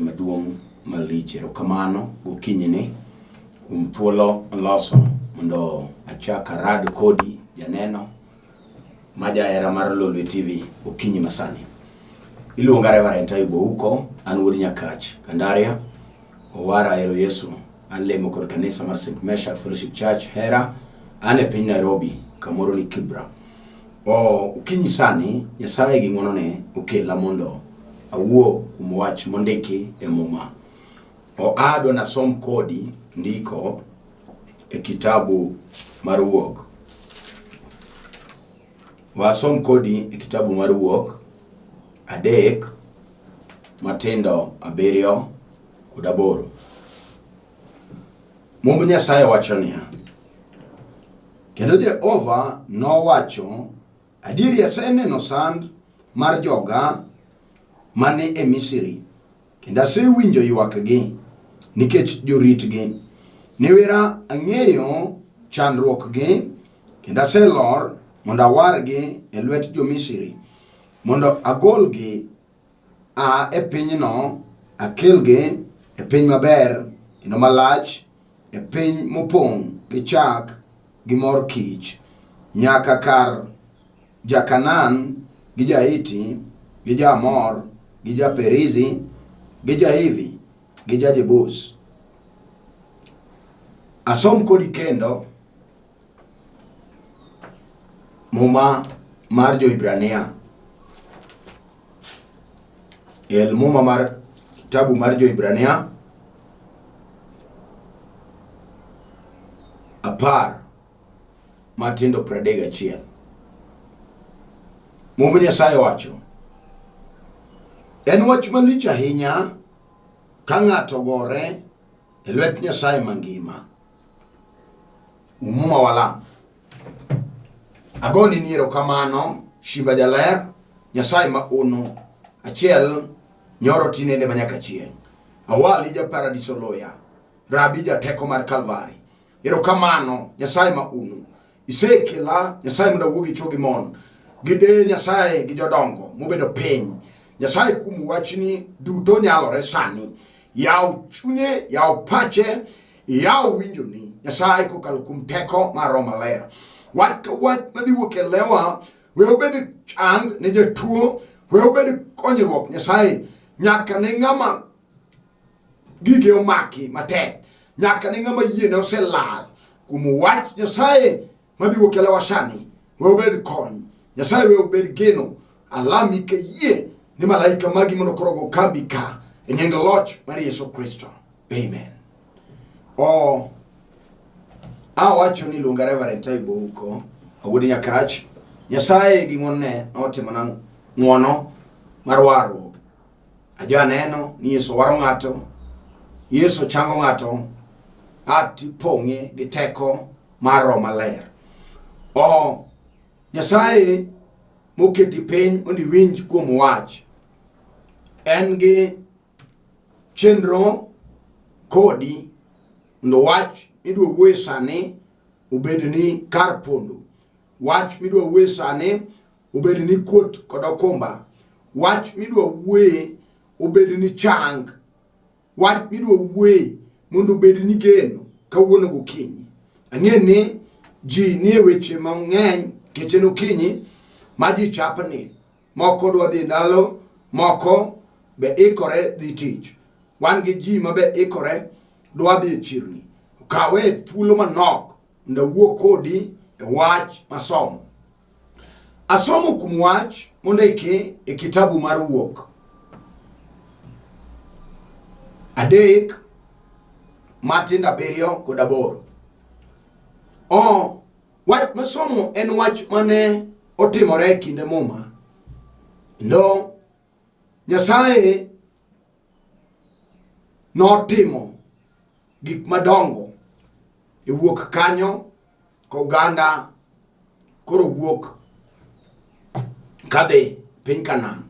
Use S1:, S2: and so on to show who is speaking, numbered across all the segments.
S1: maduong' malich erokamano gokinyini kuom thuolo loso mondo achak arad kodi janeno ma jahera mar Lolwe TV okinyi masani. Iluonga Reverend Ayub Ouko, an wuod Nyakach, Kandaria, Owara Ahero Yesu. An lemo kod kanisa mar St. Meshach Fellowship Church, Hera, an e piny Nairobi, kamoro ni Kibra. O, okinyi sani, Nyasaye gi ng'wonone okela mondo awuo kuom wach mondiki e Muma. O, adwa nasom kodi ndiko e kitabu mar Wuok. Wasom kodi e kitabu mar Wuok 3 matindo 7 kod 8. Mumb Nyasaye wacho niya, Kendo Jehova nowacho, adieri aseneno sand mar joga mane e Misri, kendo asewinjo ywakgi nikech joritgi. Niwera ang'eyo chandruokgi, kendo aselor mondo awargi e lwet jo-Misri, mondo agolgi a e pinyno, akelgi e piny maber kendo malach, e piny mopong' gi chak gi mor kich, nyaka kar Ja-Kanaan gi Ja-Hiti gi Ja-Amor gi Ja-Perizi gi Ja-Hivi gi Ja-Jebus. Asom kodi kendo Muma mar Jo-Hibrania. El Muma mar kitabu mar Jo-Hibrania 10 matindo 31. Mumb Nyasaye wacho, en wach malich ahinya ka ng'ato gore e lwet Nyasaye mangima. Umuma walam. Agoni ni erokamano, Shimba Jaler, Nyasaye ma uno, achiel nyoro tinende ma nyaka chieng'. Awali ja paradiso loya, Rabi jateko mar Kalvari. Erokamano Nyasaye ma unu. Isekela Nyasaye mondo awuo gi chwo gi mon, gi deye Nyasaye gi jodongo mobedo piny. Nyasaye kuom wachni duto nyalore sani. Yaw chunye, yaw pache, yaw winjoni Nyasaye kokalo kuom teko mar Roho Maler. Wach ka wach madhi wuok e lewa, we obed chang ne jatuo, we obed konyruok Nyasaye nyaka ne ng'ama gige omaki matek nyaka ne ng'ama yiene oselal kuom wach Nyasaye madhi wuok e lewa sani, we obed kony Nyasaye, we obed geno. Alami ka yie ni malaika magi mondo koro go kambi ka e nying loch mar Yesu Kristo, amen. O awacho ni luonga Reverend Ayub Ouko, awuod Nyakach. Nyasaye gi ng'wonone notimona ng'wono mar warruok. Ajaneno ni Yesu waro ng'ato, Yesu chango ng'ato, atipong'e gi teko mar Roho Maler. O Nyasaye moketi piny mondo iwinj kuom wach, en gi chenro kodi mondo wach midwa wuoye sani obedni kar pondo, wach midwa wuoye sani obed ni kuot kod okumba, wach midwa wuoye obed ni chang, wach midwa wuoye mondo obed ni geno kawuono gokinyi. Ang'e ni ji nie weche mang'eny keche nokinyi ma ji chapni, moko dwa dhi ndalo, moko be ikore dhi tich. Wan gi ji ma be ikore dwa dhi e chirni. Kawe thuolo manok mondo awuo kodi e wach masomo. Asomo kuom wach mondiki e kitabu mar Wuok 3 matindo 7 kod 8. O wach masomo en wach mane otimore e kinde Muma. Kendo Nyasaye notimo gik madongo e wuok kanyo koganda koro wuok kadhi piny Kanaan.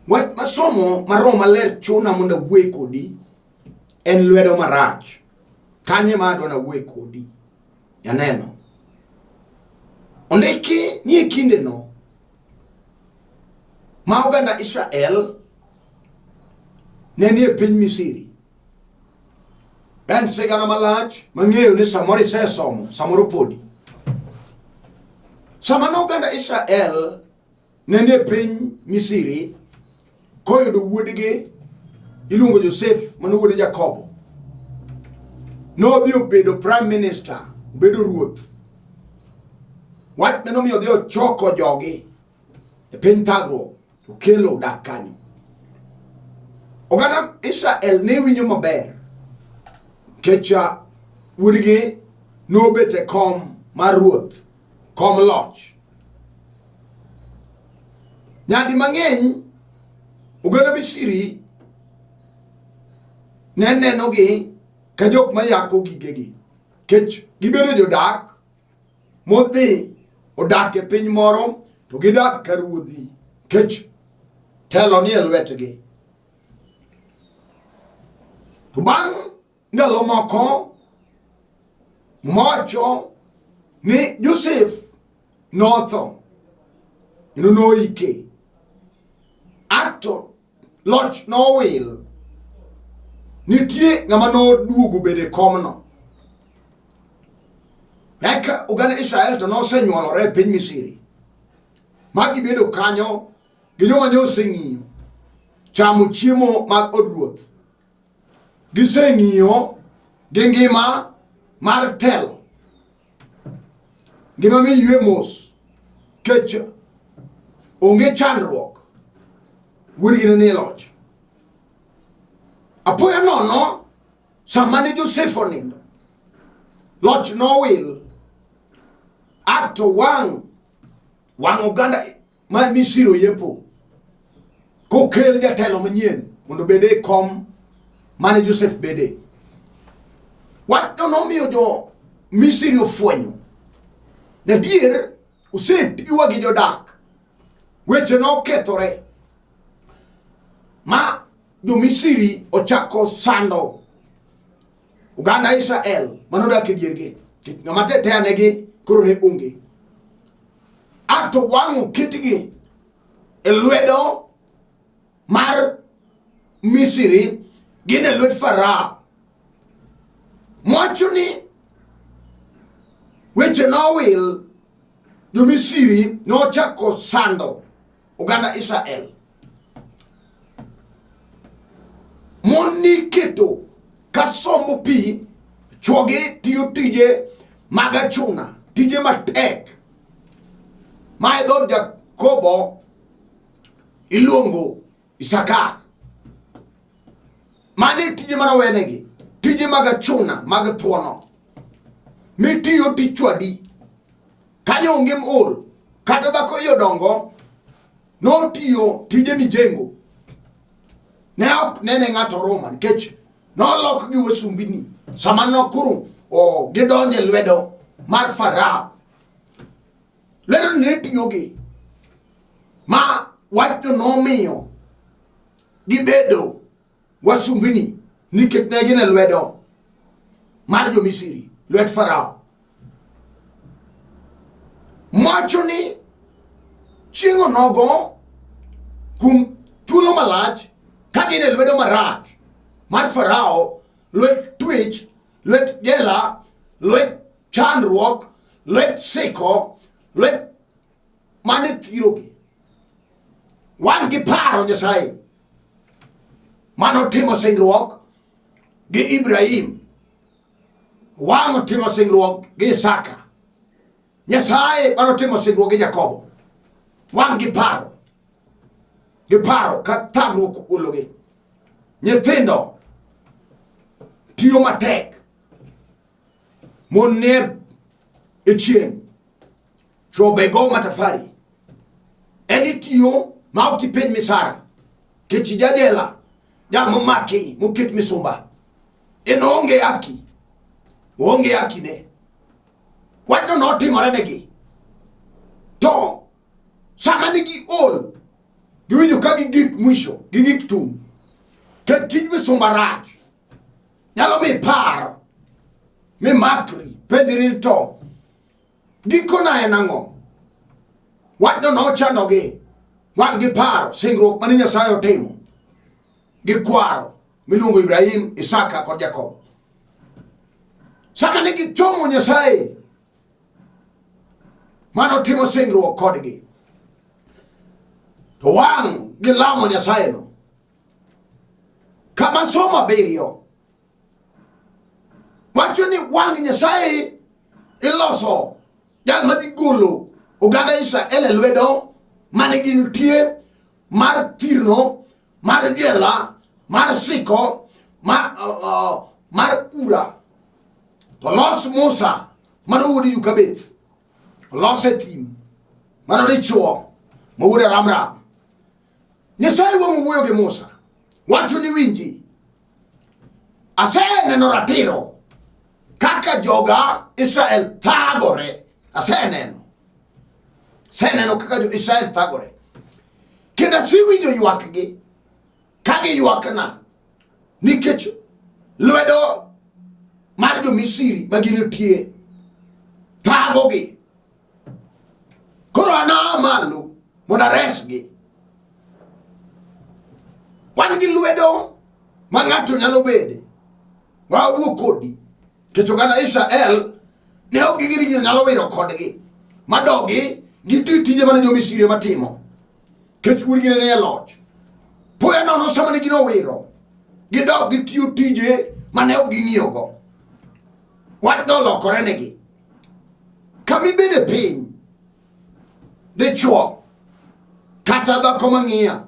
S1: Wach masomo ma Roho Maler chuna mondo awuoye kodi en lwedo marach. Kanye ma adwa nawuoye kodi? Janeno. Ondiki ni e kindeno ma oganda Israel ne nie piny Misri. En sigana malach mang'eyo ni samoro isesomo, samoro podi. Sama ne oganda Israel ne nie piny Misri koyudo wuodgi iluongo Josef mane wuod Jakobo. Nodhi obedo prime minister, obedo ruoth. Wach mane omiyo odhi ochoko jogi e piny thagruok okelo dak kanyo. Oganda Israel ne winjo maber nikech ah, wuodgi nobet e kom mar ruoth, kom loch. Nyadi mang'eny oganda Misri ne nenogi ka jok ma yako gigegi nikech gibedo jodak modhi odak e piny moro to gidak ka ruodhi nikech telo ni e lwetgi. To bang' ndalo moko mowacho ni Josef notho kendo noike ato loch nowil nitie ng'ama noduogo bedo e komno eka oganda Israel to nosenyuolore e piny Misri ma gibedo kanyo gi joma ne oseng'iyo chamo chiemo mag od ruoth Giseng'iyo gi ngima mar telo, ngima miywe mos, kech onge chandruok, wuodgi ne nie loch. Apoya nono, sama ne Josef onindo, loch nowil, ato wang' wang' oganda ma Misri oyepo kokel jatelo manyien mondo obed e kom mane Josef bede. Wachno nomiyo jo Misri ofwenyo adier osetiwa gi jodak, weche nokethore ma jo Misri ochako sando oganda Israel manodak e diergi, ng'ama teteanegi koro ne onge. Ato wang' oketgi e lwedo mar Misri gin e lwet Farao. Mwacho ni weche nowil, jo-Misri nochako sando oganda Israel. Mon niketo ka sombo pi, chwogi tiyo tije mag achuna, tije matek. Ma e dhood Jakobo iluongo Isakar. Mano e tije mane owenegi, tije mag achuna, mag thuono. Mitiyo tichwadi. Kanyo onge ol, kata dhako iye odongo, notiyo tije mijengo. Ne ok nene ng'ato roma nikech nolokgi wasumbini sama nokoro gidonjo e lwedo mar Farao. Lwedo ne tiyogi ma wachno nomiyo gibedo wasumbini nikech ne gin e lwedo mar jo-Misri, lwet Farao. Mwacho ni chieng' onogo kuom thuolo malach ka gin e lwedo marach mar Farao, lwet twech, lwet jela, lwet chandruok, lwet siko, lwet mane thirogi. Wan gi paro Nyasaye mane otimo singruok gi Ibrahim, wang' otimo singruok gi Isaka, Nyasaye mane otimo singruok gi Jakobo. Wang' gi paro, gi paro ka thagruok ologi. Nyithindo tiyo matek, mon nie e chieng' chwo be go matafari en itiyo ma ok ipenj misara kech jajela jal momaki moket misumba en oonge haki oonge haki ne wachno notimore negi to sama ne giol giwinjo ka gigik mwisho gigik tum ke tij misumba rach nyalo mi par mi makri penjri ni to Gikona en ang'o? Wachno nochandogi. Wang' gi paro singruok mane Nyasaye otimo. gi kwaro miluongo Ibrahim, Isaka kod Jakobo. Sama ne gichomo Nyasaye mane otimo singruok kodgi, to wang' gilamo Nyasayeno. Kama somo abiriyo wacho ni wang' Nyasaye iloso jal madhi golo oganda Israel e lwedo mane gintie mar thirno mar jela mar siko mar, mar ura. To los Musa mano wuod Yukabeth olos e thim mano dichuo ma wuod Aramram. Nyasaye wuon wuoyo gi Musa wacho ni winji, aseneno ratiro kaka joga Israel thagore, aseneno aseneno kaka jo Israel thagore, kendo asewinjo ywakgi ka giywakna nikech lwedo mar jo-Misri ma gintie thagogi. Koro anaa malo mondo aresgi. Wan gi lwedo ma ng'ato nyalo bede wawuo kodi nikech oganda Israel ne ok gigiri ji nyalo wiro kodgi madogi giti tije mane jo-Misri ema timo nikech wuon-gi ne nie loch. Poya nono sama ne gino wiro gidok gitiyo tije mane ok ging'iyogo. Wach nolokore negi. Kama ibede piny, dichuo kata dhako mang'iya,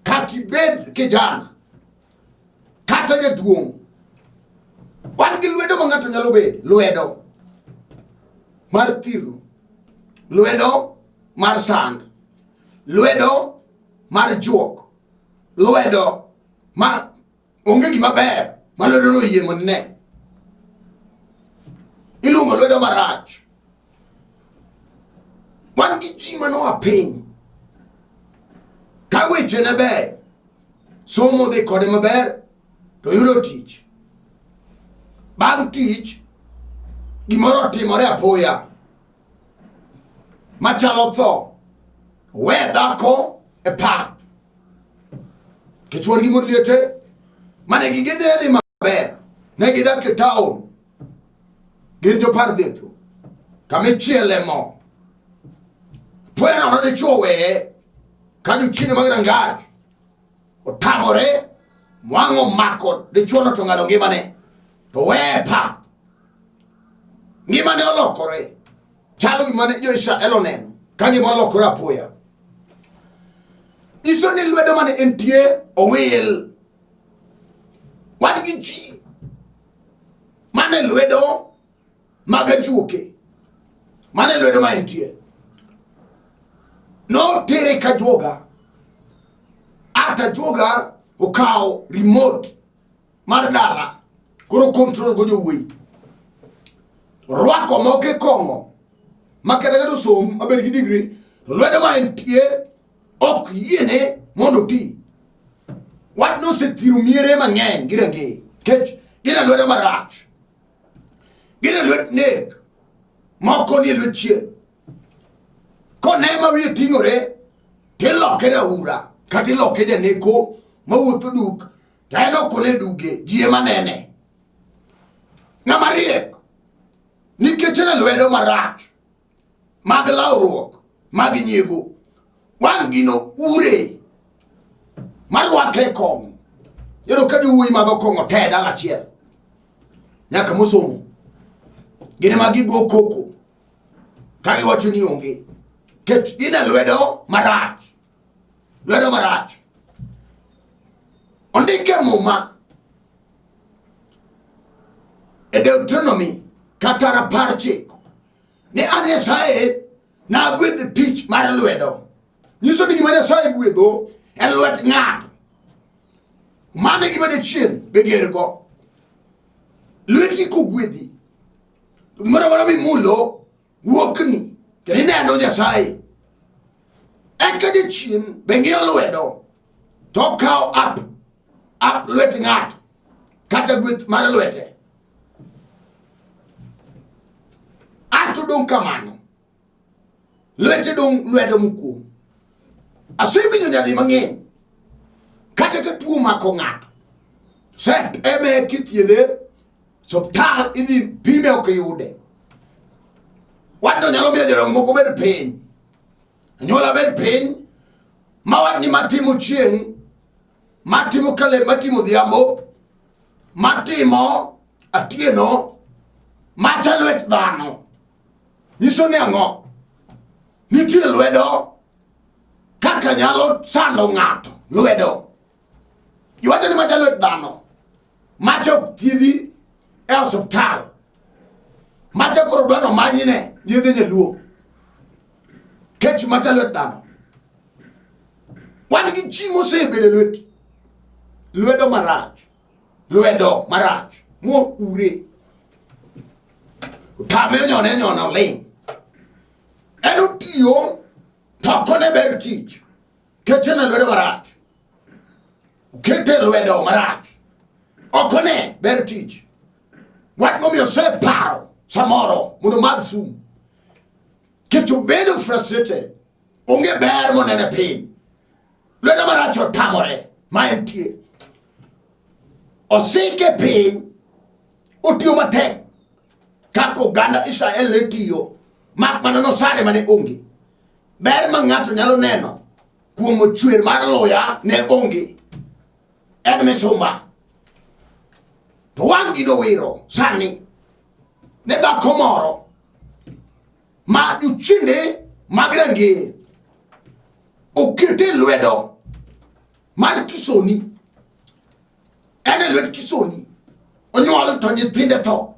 S1: kata ibed kijana kata jaduong', wan gi lwedo ma ng'ato nyalo bede, lwedo mar thirno, lwedo mar sand, lwedo mar juok, lwedo ma onge gima ber ma lwedo no oyie mondo ine. Iluongo lwedo marach. Wan gi ji manoa piny ka weche ne ber, somo dhi kode maber, to yudo tich. Bang' tich, gimoro otimore apoya machalo tho, we dhako e pap. Nikech wan gi mond liete mane gige ne dhi maber, ne gidak e taon, gin jopardhetho, kama ichiele mo. Poya nono dichuo weye ka jochiende mag rangach otamore mwang' omako dichuono to ng'ado ngimane to weye pap. Ngimane olokore chalo gima ne jo-Israel oneno ka gima olokore apoya. Nyiso ni lwedo mane entie owil. Wan gi ji mane lwedo mag ajuoke, mane lwedo ma entie. Notere ka juoga, ata juoga okawo remote mar dala koro control go jowuoyi. Rwako moko e kong'o ma kata ng'ato som mabed gi degree to lwedo ma entie ok yiene mondo oti. Wachno osethiro miere mang'eny gi rangeye nikech gin e lwedo marach, gin e lwet nek, moko ni e lwet chien. Kone ma wiye ting'ore tiloke raura kata iloke janeko mawuotho duk to en ok one duge, ji ema nene. Ng'ama riek nikech en e lwedo marach mag lawruok mag nyiego, wang' gino ure marwake e kong'o. Iyudo ka jowuoyi madho kong'o te e dala achiel nyaka mosomo gin ema gigo koko ka giwacho ni onge nikech gin e lwedo marach, lwedo marach. Ondik e Muma e Deuteronomy kata rapar chik ni an Nyasaye nagwedh tich mar lwedo. Nyiso ni gima Nyasaye gwedho en lwet ng'ato. Mano e gima jachien be gergo. Lweti kogwedhi, gimoro amora mimulo wuokni kendo ineno Nyasaye. Eka jachien be ng'iyo lwedo to okawo ap ap lwet ng'ato kata gweth mar lwete. Ato dong' kamano, lwete dong' lwedo mokuong'. Asewinjo nyadi mang'eny ka Kata ka tuo mako ng'ato, set eme kithiedhe, osiptal idhi pime ok yude. Wachno nyalo miyo jodongo moko bed piny. Anyuola bed piny, ma wachni matimo chieng', matimo kale, matimo odhiambo, matimo atieno, macha lwet dhano. Nyiso ni ang'o? Nitie lwedo kaka nyalo sando ng'ato lwedo. Iwacho ni macha lwet dhano. Macha ok thiedhi e osiptal. Macha koro dwa nomanyne yedhe nyaluo. Kech macha lwet dhano. Wan gi ji mosebedo e lwet lwedo marach. Lwedo marach. Moure. Otame onyone onyona oling'. En otiyo to ok one ber tich. Kech en e lwedo marach. Okete e lwedo marach. Ok one ber tich. Wach momiyo oseparo samoro mondo omadh sum. Kech obedo frustrated. Onge ber moneno e piny. Lwedo marach otamore ma entie. Osike piny otiyo matek kaka oganda Israel ne tiyo mak mana nosare mane onge. Ber ma ng'ato nyalo neno kuom chwer mar luya ne onge. En misumba. To wang' gino wiro sani ne dhako moro ma jochiende mag rangeye okete lwedo mar kisoni en e lwet kisoni onyuol to nyithinde tho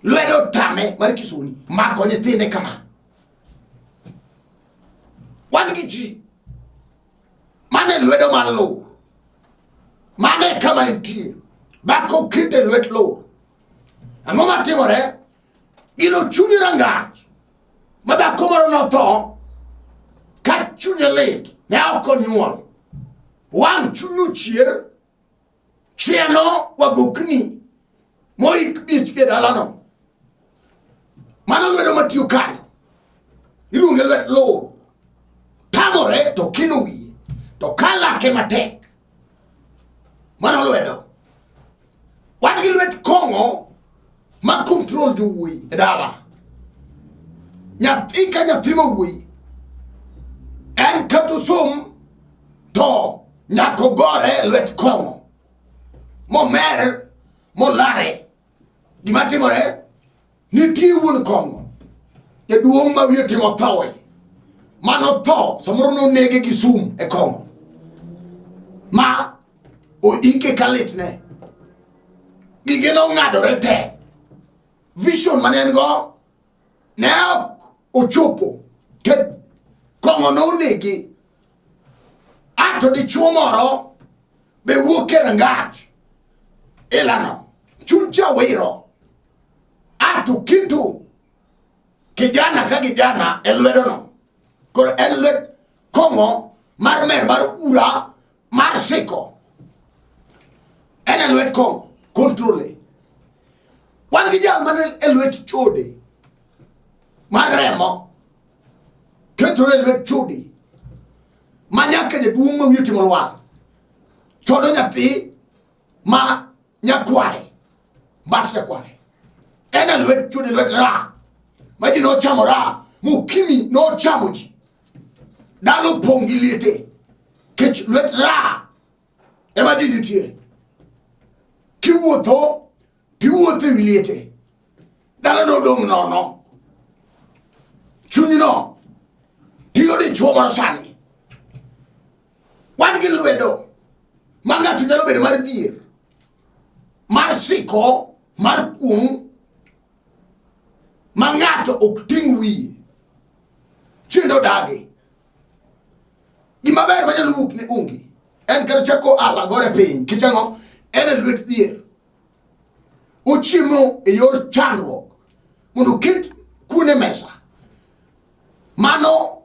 S1: lwedo otame mar kisoni mako nyithinde kama wan gi ji mane lwedo mar lowo mane kama entie bako okete lwet lowo ang'o matimore Gino chuny rangach ma dhako moro notho ka chunye lit ne ok onyuol. Wang' chuny ochier chieno wagokni moik bich e dalano. Mano lwedo matiyo kanyo iluonge lwet lor. Tamore to kino wiye to kalake matek. Mano lwedo. Wan gi lwet kong'o ma control jowuoyi e dala. Nyathi ka nyathi ma wuoyi en kata osom to nyaka ogore e lwet kong'o momer molare. Gima timore nitie wuon kong'o jaduong' ma wiye timo thowe mano tho samoro nonege gi sum e kong'o ma oike ka litne gige nong'adore te vision mane en go ne ok ochopo ke kong'o nonege ato dichuo moro be wuok e rangach ilano chuny jawiro ato kitu kijana ka kijana e lwedono koro en lwet kong'o mar mer mar ura mar siko en e lwet kong'o kontrole wan gi jal man e lwet chode mar remo ketore e lwet chode ma nyaka jaduong' ma wiye otimo lwar chodo nyathi ma nyakware mbas nyakware en e lwet chode lwet ra ma ji nochamo ra mokimi nochamo ji dala opong' gi liete kech lwet ra ema ji nitie kiwuotho tiwuotho e wi liete dala nodong' nono chunyno tiyo dichuo moro sani wan gi lwedo ma ng'ato nyalo bedo mar dhier mar siko mar kuong' ma ng'ato ok ting' wiye chindo odagi gima ber manyalo wuok ne onge en kata chako ohala gore piny nikech ang'o en e lwet dhier ochiemo e yor chandruok mondo oket kuon e mesa mano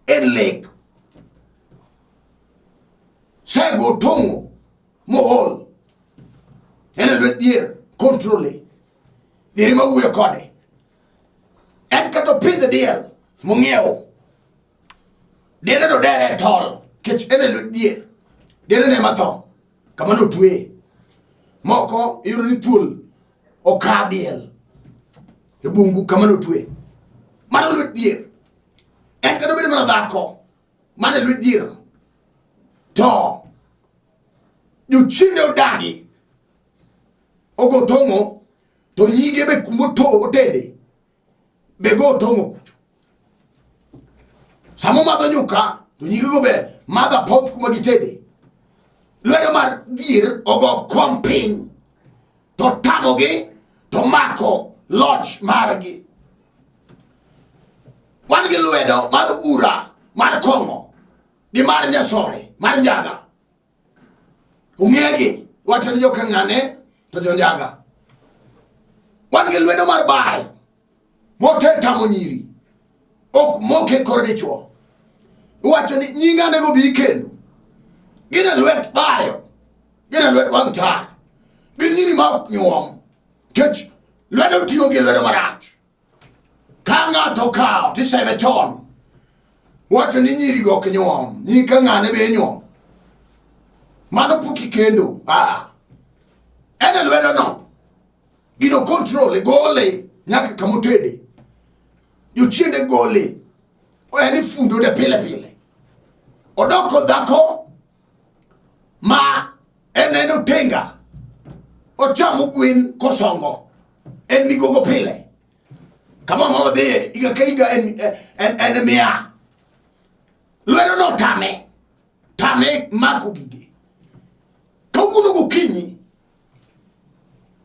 S1: en lek sego tong'o mool en e lwet dhier kontrole dhier ema wuoyo kode en kata opidh diel mong'iewo diende to dere e tol Kech en e lwet dier. Diere ne matho. Kama notweye. Moko iyudo ni thuol oka diel e bungu kama notwe. Mano lwet dier. En kata obedo mana dhako, mano e lwet dier. To jochiende odagi ogo tong'o to nyige be kumbo to otede be go tong'o kucho. Sama omadho nyuka to nyigego be madho apoth kuma gitede. Lwedo mar dhier ogo kom piny to tamogi to mako loch margi. Wan gi lwedo mar ura mar kong'o gi mar nyasore mar njaga. Ung'egi wacho ni joka ng'ane to jonjaga. Wan gi lwedo mar bayo motetamo nyiri ok moke kor dichuo. Iwacho ni nyinga nego bi kendo. Gin e lwet bayo, gin e lwet wang' tar, gin nyiri ma ok nyuom. Nikech lwedo tiyo gi lwedo marach. Ka ng'ato okawo tiseme chon. Wacho ni nyirigo ok nyuom, nyi ka ng'ane be inyuom. Mano pok ikendo. Ah. En e lwedo no. Gino control gole nyaka kama otede. Jochiende gole. En ifundo de pile pile. Odoko dhako ma en en otenga. Ochamo gwen kosongo. En migogo pile. Kama mama dhiye higa ka higa en, en, en miya. Lwedo no tame. Tame mako gige. Kawuono gokinyi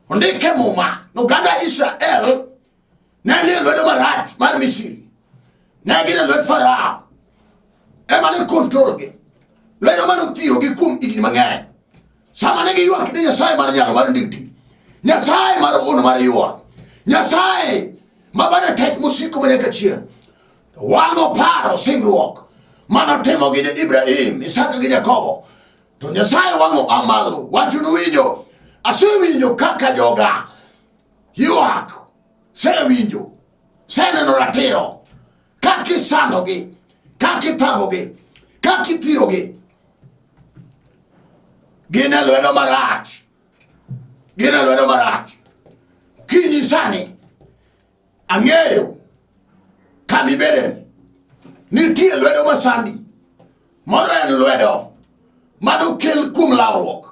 S1: Ondike muma noganda Israel ne nie lwedo marach mar Misri. Ne gin e lwet Farao. Ema ne kontrol gi. Lwedo mane othirogi kuom higni mang'eny. Sama ne giywak ni Nyasaye mar nyalo mar nditi. Nyasaye mar ono mar ywak. Nyasaye ma bade tek mosiko manyaka chieng'. Wang'o paro singruok manotimo gi Ibrahim, Isaka gi Jakobo. To Nyasaye wang'o a malo, wacho nuwinjo, asewinjo kaka joga ywak, sewinjo, seneno ratiro, kaka isandogi, kaka ithagogi, kaka ithirogi. Gin e lwedo marach, gin e lwedo marach. Kinyi sani, ang'eyo kama ibedeni, nitie lwedo masandi. Moro en lwedo mano kel kuom lawruok,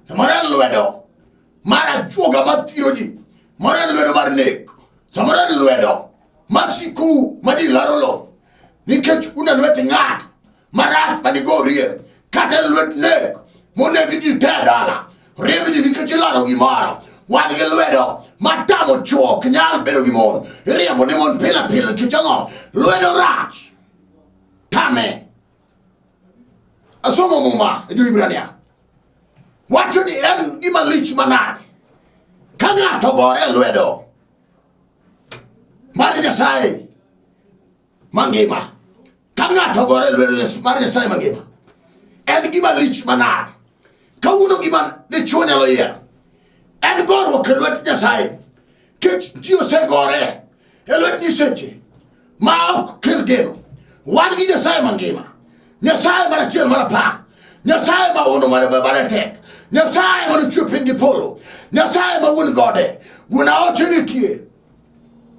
S1: samoro en lwedo mar ajuoga mathiro ji, moro en lwedo mar nek, samoro en lwedo masikou ma ji laro lo nikech un e lwet ng'ato marach manigorie, kata en lwet nek moneg ji te e dala, riemb ji nikech ilaro gimoro. Wan gi lwedo matamo chwo ok nyal bedo gi mon, iriembo ne mon pile pile nikech ang'o? Lwedo rach. Tame. Asomo muma e Jo-Hibrania. Wacho ni en gima lich manade ka ng'ato gore e lwedo mar Nyasaye mangima. Ka ng'ato gore e lwedo mar Nyasaye mangima. En gima lich manade. Kawuono gima dichuo nyalo yiero en goruok e lwet Nyasaye. Kech ji osegore e lwet nyiseche ma ok kel geno. Wan gi Nyasaye mangima, Nyasaye mar achiel mar apar, Nyasaye ma ono mane bare tek, Nyasaye mane ochwe piny gi polo, Nyasaye ma wuon gode, wuon aoche nitie.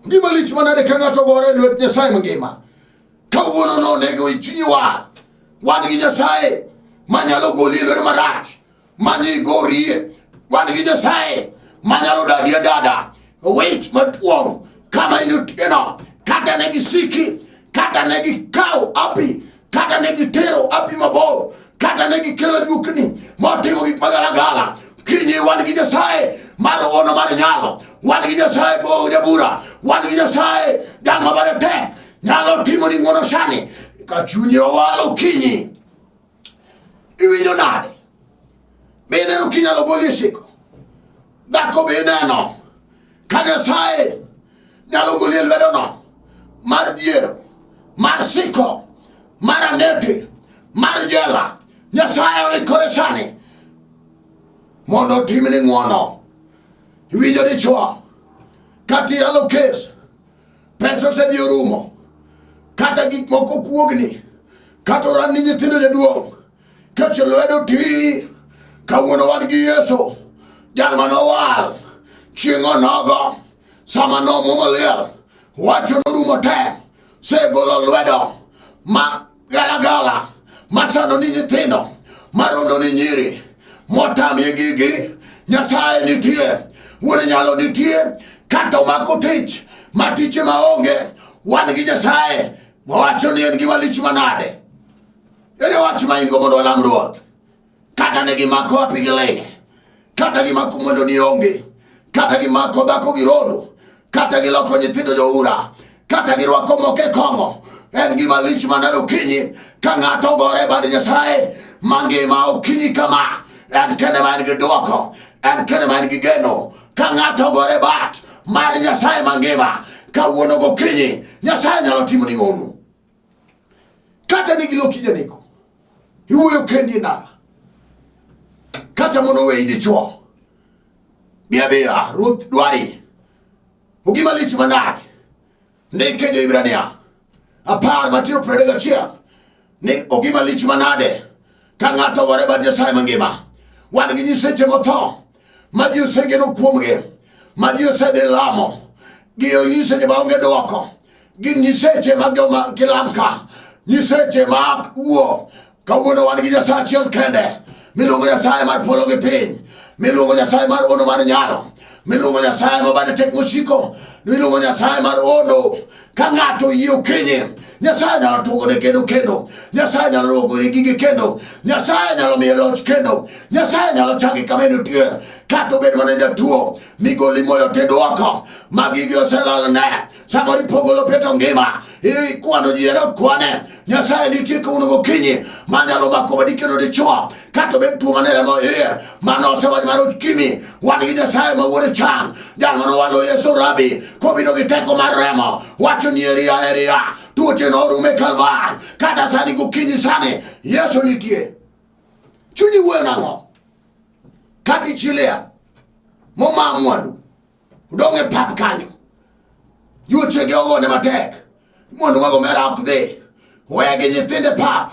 S1: Gima lich manade ka ng'ato ogore e lwet Nyasaye mangima. Kawuono no onego ichunyi war. Wan gi Nyasaye manyalo goli e lwedo marach mani gorie. Wan gi Nyasaye manyalo dadi adada wich maduong' kama inutieno kata ne gisiki kata ne gikawo api kata ne gitero api mabor kata ne gikelo yukni motimo gik magalagala kinyi wan gi Nyasaye mar ono mar nyalo wan gi Nyasaye go jabura wan gi Nyasaye jal mabade tek nyalo timo ni ng'wono sani ka chunyi owalo kinyi Iwinjo nade? Be ineno kinyalo goli e siko? Dhako be ineno ka Nyasaye nyalo goli e lwedono mar dhier, mar siko, mar anete, mar jela. Nyasaye oikore sani mondo otimni ng'wono. Iwinjo dichwo kata iyalo kes, pesa osedhi orumo, kata gik moko kuogni. Kata oran ni nyithindo jaduong', kech lwedo ti, kawuono wan gi Yesu, jal manowal, chieng' onogo, sama nomuomo liel, wacho norumo te, segolo lwedo ma galagala masando ni nyithindo, marondo ni nyiri, motamie gigi, Nyasaye nitie, wuon nyalo nitie, kata omako tich, ma tich maonge, wan gi Nyasaye Wawacho ni en gima lich manade. Ere wach ma in go mondo walam Ruoth? Kata ne gimako api gi lenge, kata gimako mondo ni onge, kata gimako dhako gi rondo, kata giloko nyithindo joura, kata girwako moke kong'o. En gima lich manade okinyi ka ng'ato ogore e bad Nyasaye mangima okinyi kama. En kende ma en gi dwoko, en kende ma en gi geno. Ka ng'ato ogore bat mar Nyasaye mangima kawuono gokinyi, Nyasaye nyalo timo ni ng'ono. Kata ni giloki janeko, iwuoyo kendi e ndara, kata mondo oweyi dichwo, bi abiya, Ruoth dwari. Ogima lich manade. Ndike Jo-Hibrania 10 matindo 31 ni ogima lich manade ka ng'ato ogore bad Nyasaye mangima. Wan gi nyiseche motho ma ji osegeno kuomgi, ma ji osedhi lamo, gi nyiseche maonge dwoko, gin nyiseche ma joma kilam ka, nyiseche ma wuo. Kawuono wan gi Nyasaye achiel kende miluongo Nyasaye mar polo gi piny, miluongo Nyasaye mar ono mar nyalo, miluongo Nyasaye ma bade tek mochiko, miluongo Nyasaye mar ono. Ka ng'ato oyie okinyi, Nyasaye nyalo tugone kendo kendo, Nyasaye nyalo luokone gige kendo, Nyasaye nyalo miye loch kendo, Nyasaye nyalo change kama entie, kata obed mana jatuo migoli moyo tedo oko ma gigi oselalne. Samoro ipogo lope to ngima ikwano ji ero kwane. Nyasaye nitie kawuono gokinyi manyalo mako badi kendo dichwo kata obed tuo mane remo iye mano osewach mar okimi. Wan gi Nyasaye ma wuon chang, jal mane owalo Yesu Rabi kobiro gi teko mar remo wacho ni eria eria tuoche norume Kalvar. Kata sani gokinyi sani Yesu nitie. Chunyi wuoyo nang'o? Kata ichilia moma mwandu odong' e pap kanyo, yuochegi ogone matek, mwandu mag omera ok dhi, wegi nyithinde pap,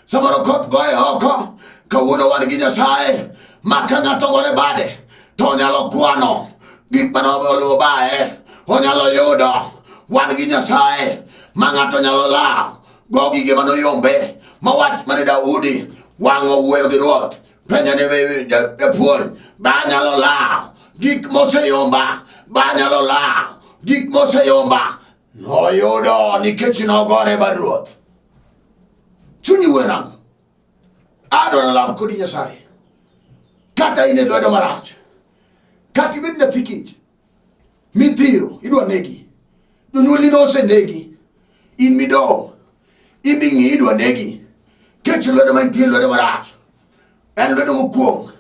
S1: samoro koth goye oko. Kawuono wan gi Nyasaye ma ka ng'ato ogore bade to onyalo kwano gik mane oluwo baye, onyalo yudo. Wan gi Nyasaye ma ng'ato nyalo lawo go gige mane oyombe, ma wach mane Daudi wang' owuoyo gi Ruoth penjo ni japuonj ba nyalo lawo gik moseyomba, ba nyalo lawo gik moseyomba. Noyudo nikech nogore bad Ruoth. Chunyi wuoyo nang'o? Adwaro lam kodi Nyasaye. Kata in e lwedo marach, kata ibed nyathi kich mithiro idwa negi, jonyuolni nosenegi, in midong' in ing'i idwa negi, kech lwedo ma intie lwedo marach en lwedo mokwong'.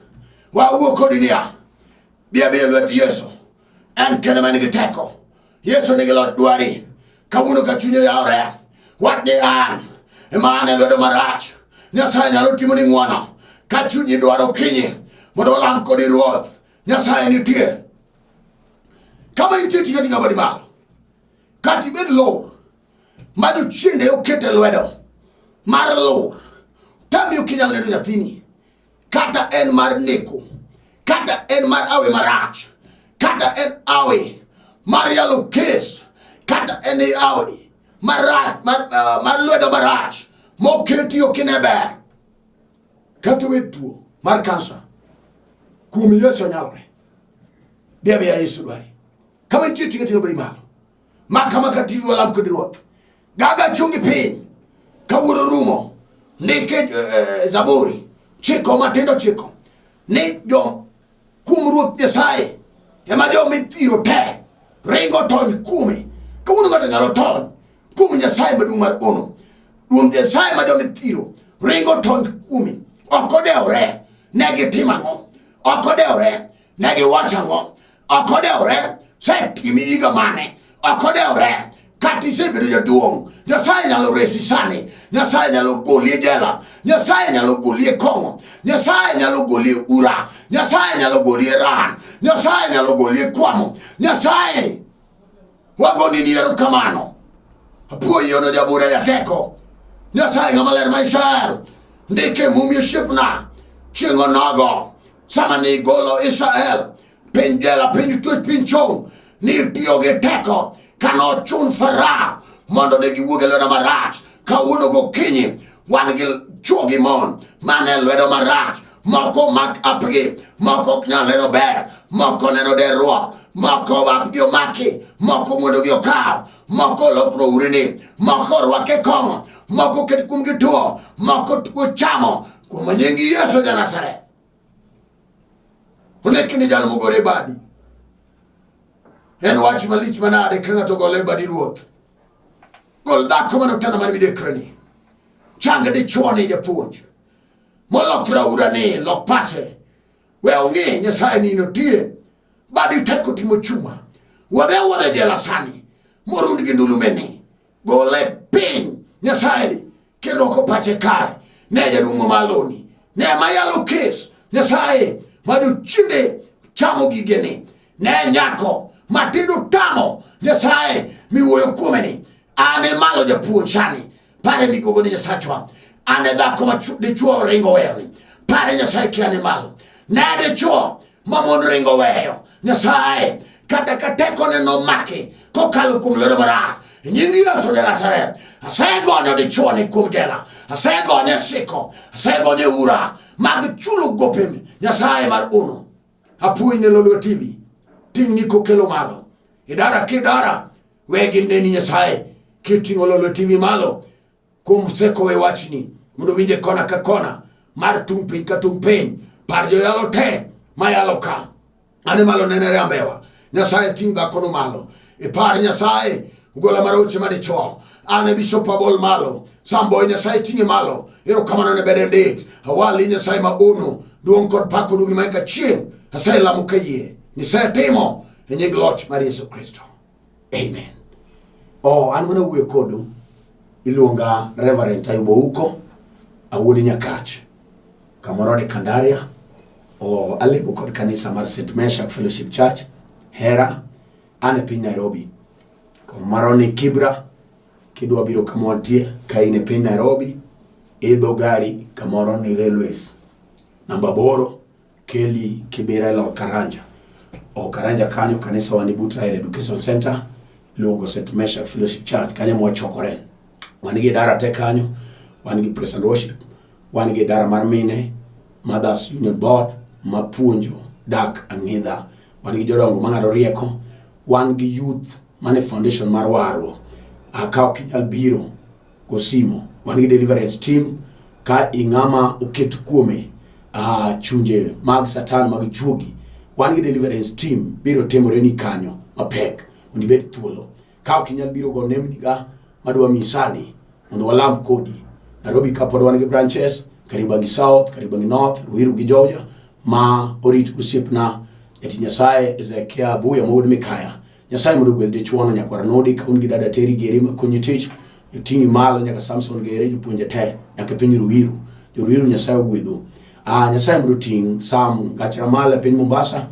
S1: Wawuo kodi niya, bi abiya lwet Yesu, en kende ma nigi teko. Yesu nigi loch dwari. Kawuono ka chunye oyawore, wach ni an ema an e lwedo marach. Nyasaye nyalo timoni ng'wono ka chunyi dwaro kinyi mondo olam kodi Ruoth. Nyasaye nitie. Kama intie ting'a ting'a badi malo. Kata ibed lor ma jochiende oketo e lwedo mar lor, tami ok inyal neno nyathini, kata en mar neko, kata en mar awe marach, kata en awe mar yalo kes, kata en awe marach mar, mar lwedo marach moketi ok ine ber, kata obed tuo mar kansa, kuom Yesu nyalore. Bi abiya Yesu dwari. Kama nitie ting'a ting'a badi malo. Ma kama ka tv walam kod Ruoth. Gaga chungi piny. Kawuono rumo. Ndike Zaburi chiko matindo chiko ni jo kuom Ruoth Nyasaye ema jo mithiro te ringo tony kuome. Kawuono ng'ato nyalo tony kuom Nyasaye maduong' mar ono. Kuom Nyasaye ma jo mithiro ringo tony kuome. Ok odewore ne gitimo ang'o, ok odewore ne giwacho ang'o, ok odewore setimi higa mane, ok odewore kata isebedo jaduong'. Nyasaye nyalo resi sani, Nyasaye nyalo goli e jela, Nyasaye nyalo goli e kong'o, Nyasaye nyalo goli e ura, Nyasaye nyalo goli e ran, Nyasaye nyalo goli e kwamo. Nyasaye wagoni ni erokamano. Apuoyi ono jabura jateko. Nyasaye ng'ama ler ma Israel, ndike mumi osiepna chieng' onogo sama nigolo Israel piny jela, piny twech, piny chong, nitiyo gi teko kane ochun Farao mondo ne giwuog e lwedo marach. Kawuono gokinyi wan gi chwo gi mon man e lwedo marach, moko mak apgi, moko ok nyal neno ber, moko neno derruok, moko apgi omaki, moko mwandugi okaw, moko olokro urini, moko orwake kong'o, moko oket kuomgi tuo, moko tuo chamo kuom nying Yesu ja Nazareth. Oneki ni jal mogore badi. En wach malich manade ka ng'ato ogole e badi ruoth. Gol dhako mane otanda mar midekreni. Chang dichuo ni japuonj. Molokre aura ni lok pase. We ong'e Nyasaye ni notie. Badi teko timo chuma. Wuodhe wuodhe jela sani. Morund gi ndulumeni. Gole piny Nyasaye kirwako pache kare. Ne jaduong' maloni. Ne mayalo kes Nyasaye ma jochinde chamo gigeni. Ne nyako matindo tamo Nyasaye miwuoyo kuome ni. An e malo japuonj sani. Pare migogo ni Nyasachwa. An e dhako ma dichuo ringo weyo ni. Pare Nyasaye kia ni malo. Ne dichuo ma mon ringo weyo. Nyasaye kata ka tekone nomaki kokalo kuom lwedo marach. E nying Yesu ja Nazareth, asegonyo dichuo ni kuom jela, asegonye siko, asegonye ura mag chulo gope Nyasaye mar uno. Apuoyi ne Lolwe TV, ting'ni kokelo malo. Idara kidara, we gineni Nyasaye kiting'o Lolwe TV malo kuom seko we wachni mondo winje kona ka kona mar tung' piny ka tung' piny. Par joyalo te mayalo ka ane malo nenere ambewa. Nyasaye ting' dhakono malo. Ipar Nyasaye ugola maroche madichuo. An e Bishop Abol malo. Samboy Nyasaye ting'e malo. Erokamano ne bede ndik. Awali Nyasaye ma ono. Duong' kod pako duong' ma nyaka chieng'. Aselamo ka yie. Nisetimo e nying loch mar Yesu Kristo. Amen. Oh, an mana wuoyo kodu. Iluonga Reverend Ayuba Ouko, awuod Nyakach. Kamoro ni Kandaria. Oh, alemo kod kanisa mar St. Meshak Fellowship Church, Hera, an e piny Nairobi. Kamoro ni Kibra, kidwa biro kama wantie, ka in e piny Nairobi, idho gari kamoro ni Railways. Namba 8 keli Kibera e lor Karanja. O Karanja kanyo kanisa wa ni but Raila Education Center, iluongo St. Meshak Fellowship Church, kanyo mwachokore. Wan gi idara te kanyo, wan gi praise and worship, wan gi idara mar mine, Mothers Union Board mapuonjo dak ang'idha, wan gi jodongo mang'ado rieko, wan gi youth mane foundation mar warruok. Ka ok inyal biro go simo, wan gi deliverance team ka ing'ama oket kuome chunje mag satan mag juogi, wan gi deliverance team biro timore ni kanyo mapek mondo ibed thuolo. Ka ok inyal biro go nembni ga madwa miyi sani mondo walam kodi. Nairobi ka pod wan gi branches Kariobangi South, Kariobangi North, Ruiru gi Juja ma orit osiepna jatich Nyasaye Ezekia Abuya ma wuod Mikaya. Nyasaye mondo ogwedh dichuono nyakwar Nodi ka un gi dada Teri Geri makonyi tich oting'i malo nyaka Samson Gere jopuonje te nyaka piny Ruiru. Jo Ruiru Nyasaye ogwedhu. Nyasaye mondo oting' Sam Gachra malo e piny Mombasa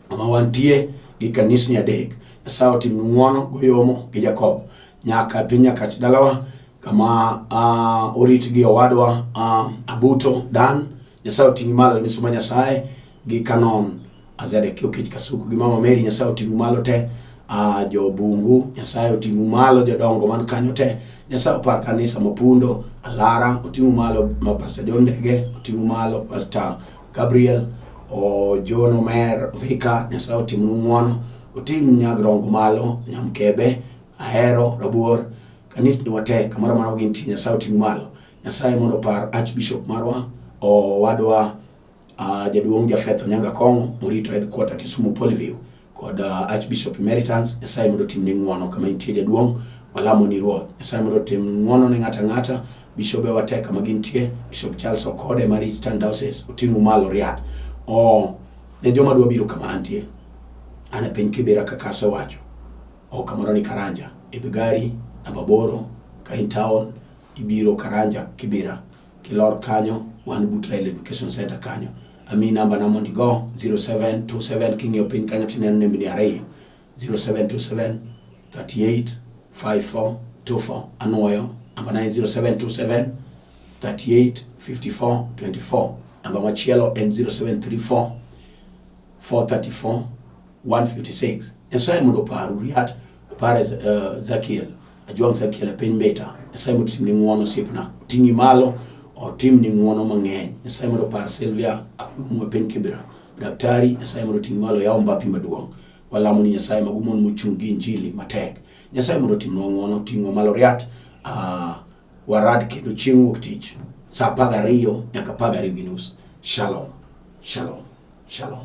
S1: ama wantie gi kanisni 3. Nyasaye otimnu ng'wono goyomo gi Jacob nyaka piny Nyakach dalawa kama orit gi owadwa Abuto Dan. Nyasaye oting'i malo misumba Nyasaye gi Canon Azedek Okech Kasuku gi Mama Mary. Nyasaye oting'u malo te. Jo Bungu Nyasaye oting'u malo, jodongo man kanyo te. Nyasaye opar kanisa Mapundo Alara oting'u malo, ma Pastor John Ndege oting'u malo, Pastor Gabriel o John Omer Vika Nyasaye otimnu ng'wono, oting' Nyagrongo malo, Nyamkebe, Ahero, Rabuor, kanisni wate kamoro amora ma gintie Nyasaye oting' malo. Nyasaye mondo opar Archbishop marwa owadwa jaduong' Jafeth Onyango Akong'o morito headquarter Kisumu Polyview kod Archbishop Emeritus. Nyasaye mondo otimni ng'wono kama intie jaduong', walamo ni Ruoth. Nyasaye mondo otim ng'wono ne ng'ato ang'ata, bishobe wa te kama gintie, Bishop Charles Okode mar Eastern Diocese oting'u malo Riat. O ne joma dwa biro kama antie, an e piny Kibera kaka asewacho, o kamoro ni Karanja, idh gari namba 8 ka in town ibiro Karanja Kibera, kilor kanyo wan but Raila Education Center kanyo. Ami namba na mondo igo 0727 king'iyo piny kanyo tineno nembni 2 0727 38 54 24. Anuoyo Namba na en 0727 38 54 24. Namba machielo en 0734 434 156. Nyasaye mondo oparu Riat, opar Zakiel, Ajwang' Zakiel e piny Mbita. Nyasaye mondo otimni ng'wono osiepna, oting'i malo, otimni ng'wono mang'eny. Nyasaye mondo opar Sylvia Akumu e piny Kibra. Daktari, Nyasaye mondo oting'i malo, yaw mbapi maduong'. Walamo ni Nyasaye mago mon mochung' gi injili matek. Nyasaye mondo otimnwa ng'wono, oting'wa malo Riat. Warad kendo chieng' wuok tich saa 12 nyaka 12:30. Shalom, shalom, shalom.